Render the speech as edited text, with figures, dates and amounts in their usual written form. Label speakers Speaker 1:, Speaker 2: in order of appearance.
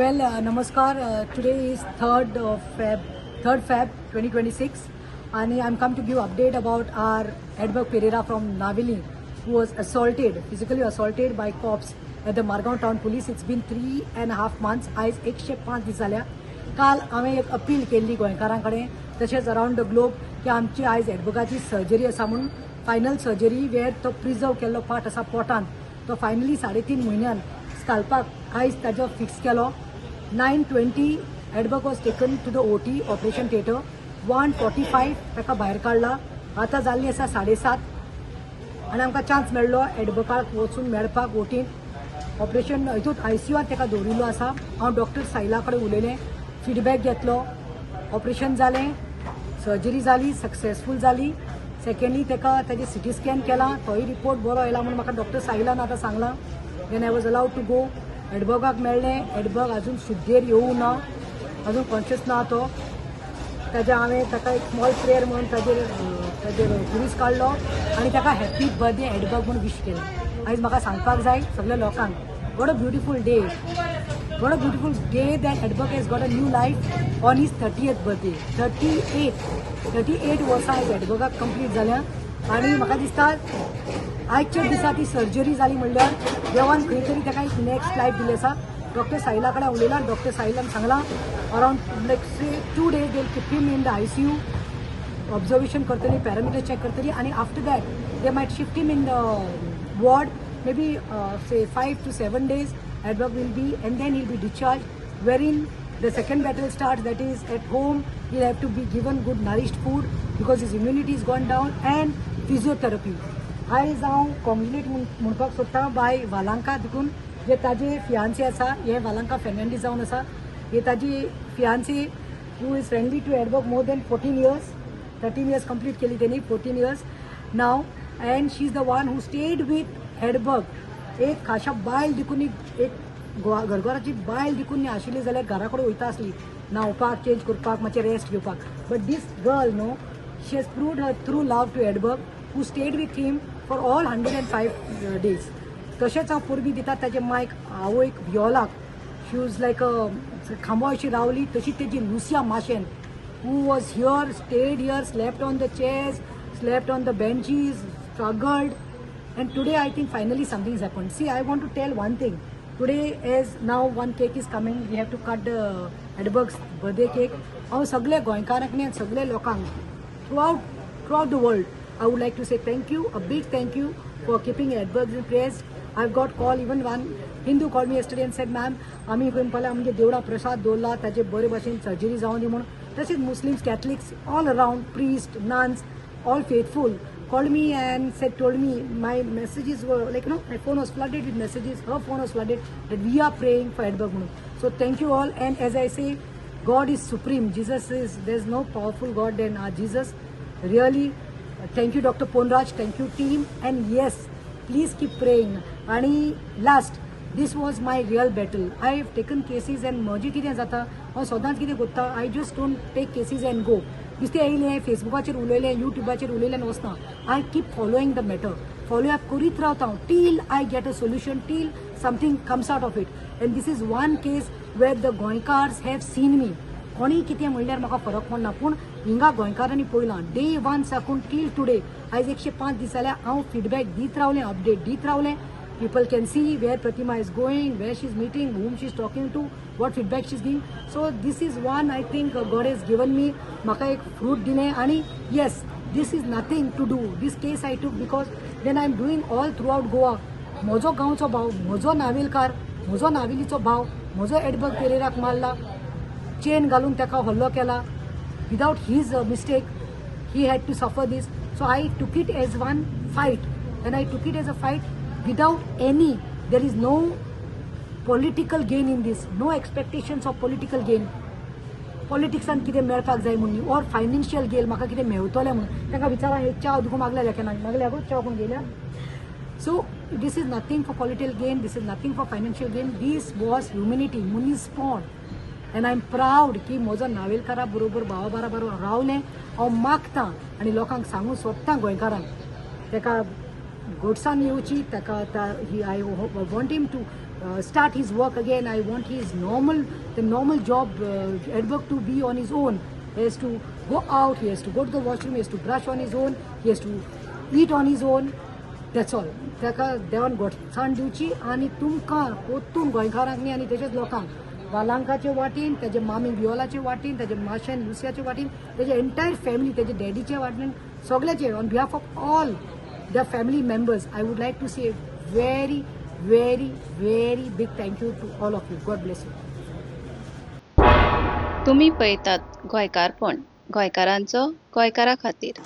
Speaker 1: Well, namaskar. Today is 3rd of Feb, 3rd Feb 2026, and I'm come to give update about our Edberg Pereira from Navelim, who was assaulted, physically assaulted by cops at the Margao Town Police. It's been 3.5 months. आयज 105 दीस जाल्या. काल हांवें एक appeal केल्ली गोंयकारां कडेन तशेंच अरावंड the globe की आमची आयज एडबर्गाची सर्जरी आसा म्हणून, फायनल सर्जरी वेर तो प्रिजर्व केल्लो पार्ट आसा पोटान, तो फायनली 3.5 म्हयन्यान स्काल्पाक आयज ताजो फिक्स केलो. 9:20 Edberg was taken to the OT, operation theatre. 1:45 ताका भायर काडला. आतां जाल्ली आसा 7:30 आनी आमकां चान्स मेळ्ळो एडबर्गाक वचून मेळपाक ओटीन. ऑपरेशन हितून आयसीयूआत ताका दवरिल्लो आसा. हांव डॉक्टर साहिला कडेन उलयलें, फिडबॅक घेतलो. ऑपरेशन जालें, सर्जरी जाली, सक्सेसफूल जाली. सेकंडली ताका ताजें सीटी स्कॅन केलां, तोय रिपोर्ट बरो आयला म्हणून म्हाका डॉक्टर साहिलान आतां सांगलां. Then I was allowed to go. एडबर्गाक मेळ्ळें. एडबर्ग अजून शुद्धेर येवूं ना, अजून कॉन्शियस ना तो. ताज्या हांवें ताका एक स्मॉल प्रेयर म्हणून ताजेर खुरीस काडलो आनी ताका हॅप्पी बर्थडे एडबर्ग म्हूण विश केलें. आयज म्हाका सांगपाक जाय सगळ्या लोकांक, what a beautiful day, what a beautiful day that Edberg has got a new life on his 30th birthday. 38, 38 वर्सां आयज एडबर्गाक कंप्लीट जाल्या आनी म्हाका दिसता आयच्या दिसा ती सर्जरी जाली म्हणल्यार देवान खंय तरी ताका एक नेक्स्ट लायफ दिली आसा. डॉक्टर साहिला कडेन उलयलां. डॉक्टर साहिलान सांगलां, around like say 2 days they'll keep him in the ICU, observation करतली, पॅरामिटर चॅक करतली आनी after that they might shift him in the ward. Maybe say 5 to 7 days Edberg will be and then he'll be discharged, wherein the second battle starts, that is, at home he'll have to be given good nourished food because his immunity is gone down, and physiotherapy. आयज हांव congratulate म्हणपाक सोदता बाय वालांका देखून, जे ताजे fiancée आसा. हे वालांका फेर्नांडीस जावन आसा. हे ताजी fiancee who is friendly to Edberg more than 14 years, 13 years complete केली त्यांनी, 14 years now, and she is the one who stayed with Edberg. एक खाशा बायल देखून, एक गोवा घरघराची बायल देखून आशिल्ली जाल्यार घरा कडेन वयता आसली न्हांवपाक, चेंज करपाक, मातशें रेस्ट घेवपाक, but this girl, no, she has proved her true love to Edberg, who stayed with him for all 105 days. तशेंच हांव परबीं दिता ताजे मायक, आवयक वियोलाक. She was like अ खांबो अशी रावली. तशी तेजी Lucia माशेन, who was here, stayed here, slept on the chairs, slept on the benches, struggled, and today I think finally something has happened. See, I want to tell one thing. Today, as now one cake is coming, we have to cut the Edberg's birthday cake. हांव सगळे गोंयकारांक न्ही, सगळे लोकांक throughout the world, I would like to say thank you, a big thank you for keeping Edberg in prayers. I've got call, even one Hindu called me yesterday and said, "Ma'am, आमी खंय पळय आमगे देवळा प्रसाद दवरला, ताजे बरे भाशेन surgery जावं दी म्हणून." तशेंच Muslims, Catholics, all around, priest, nuns, all faithful called me and said, told me, my messages were like, my phone was flooded with messages, her phone was flooded, that we are praying for Edberg म्हणून. So thank you all, and as I say, God is supreme. Jesus is, there's no powerful God than our Jesus. Really, thank you, Dr. Ponraj, thank you, team, and yes, please keep praying. आणि last, this was my real battle. I have taken cases and म्हजें कितें जाता, हांव सदांच कितें करता, I just don't take cases and go. नुस्तें येयलें, फेसबुकाचेर उलयलें, युट्यूबाचेर उलयलें आनी वचना. I keep following the matter, follow up करीत रावता हांव till I get a solution, till something comes out of it. And this is one case where the Goenkars have seen me. कोणी कितें म्हणल्यार म्हाका फरक पडना, पूण हिंगा गोंयकारांनी पळयलां डे वन साकून टील टुडे. आयज 105 दीस जाल्यार हांव फिडबॅक दीत रावलें, अपडेट दीत रावलें. People can see where Pratima is going, where she's meeting, whom she's talking to, what feedback she's giving. So this is one, I think, God has given me, म्हाका एक फ्रूट दिलें. आणि yes, this is nothing to do. This case I took because then I am doing all throughout Goa. म्हजो गांवचो भाव, म्हजो नावेलकार, म्हजो नावेलीचो भाव, म्हजो एडबर्ग पेरेराक मारला, चेन घालून ताका हल्लो केला. Without his mistake he had to suffer this. So I took it as one fight, and I took it as a fight without any, there is no political gain in this, no expectations of political gain. पॉलिटिक्सान कितें मेळपाक जाय म्हणून or financial gain, म्हाका कितें मेळटलें म्हणून. तांकां विचारा, हे च्या तुका मागल्या केन्ना मागल्या गो च्या कोण घेयल्या. So this is nothing for political gain, this is nothing for financial gain. This was humanity, मनीसपण, and I am proud की म्हजो नावेलकारा बरोबर, भावा बराबर रावलें. हांव मागतां आनी लोकांक सांगूंक सोदतां, गोंयकारांक, ताका गोडसान येवची ताका. He, I want him to start his work again. I want his normal, the normal job at work to be on his own. He has to go out, he has to go to the washroom, he has to brush on his own, he has to eat on his own. That's all. ताका देवान गोठसाण दिवची आनी तुमकां परतून गोंयकारांक न्ही आनी तशेंच लोकांक वालांकाचे वाटेन, तेजे मामी वियोलाचे वाटेन, तेजे माशेन लुसियाचे वाटेन, तेजे एंटायर फॅमिली, तेजे डॅडीचे वाटेन, सगळ्याचे, on behalf of all the family members, I would like to say very, very, very big thank you to all of you. God bless you.
Speaker 2: तुमी पळयतात गोंयकारपण, गोंयकारांचो गोंयकारा खातीर.